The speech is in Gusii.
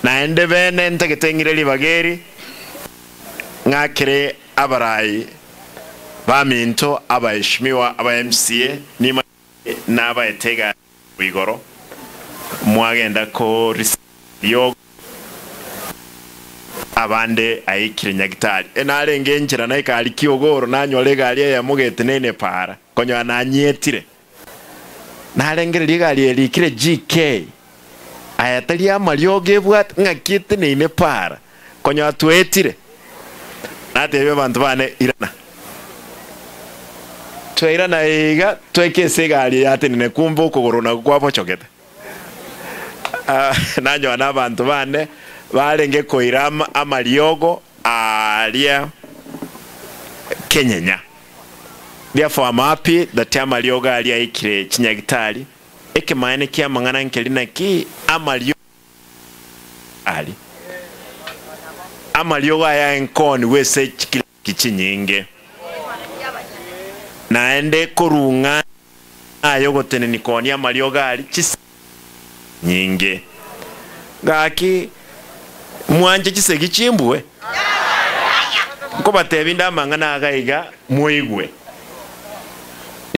Naende bene ntagete ng'ire ribaga eri, ng'akere abarai baminto abaheshimiwa aba MCA nimanyete nabaete egari korwa igoro mwagenda ko receive riogo abande aikire nyagitari. Narenge enchera naika aria kiogoro nanyora egari eyemo geteneine para konyora nanyietire. Narengereria egari eye erikire GK, aya tari amariogo ebwate, ng'aki eteneine para, konyora twaetire. Natebia abanto bane, Irana. Twairana iga, twaika ase egari eye yatenene, kumbe okogoro nakwo kwabochogete. Ah, nanyora na abanto bane barenge koira ama- amariogo aaria kenyenya. Therefore am happy that amariogo aria aikire chinyagitari, ekemaene kiamang'ana nkeri naki amariogo aria. Amariogo aya enkonigwe ase chikliniki chinyinge. Naende korung'a aye ogotenenia koonia amariogo aria chisegi nyinge. Gaki mwanche chisegi chimbue? Nkobatebia inde amang'ana aya iga moigwe.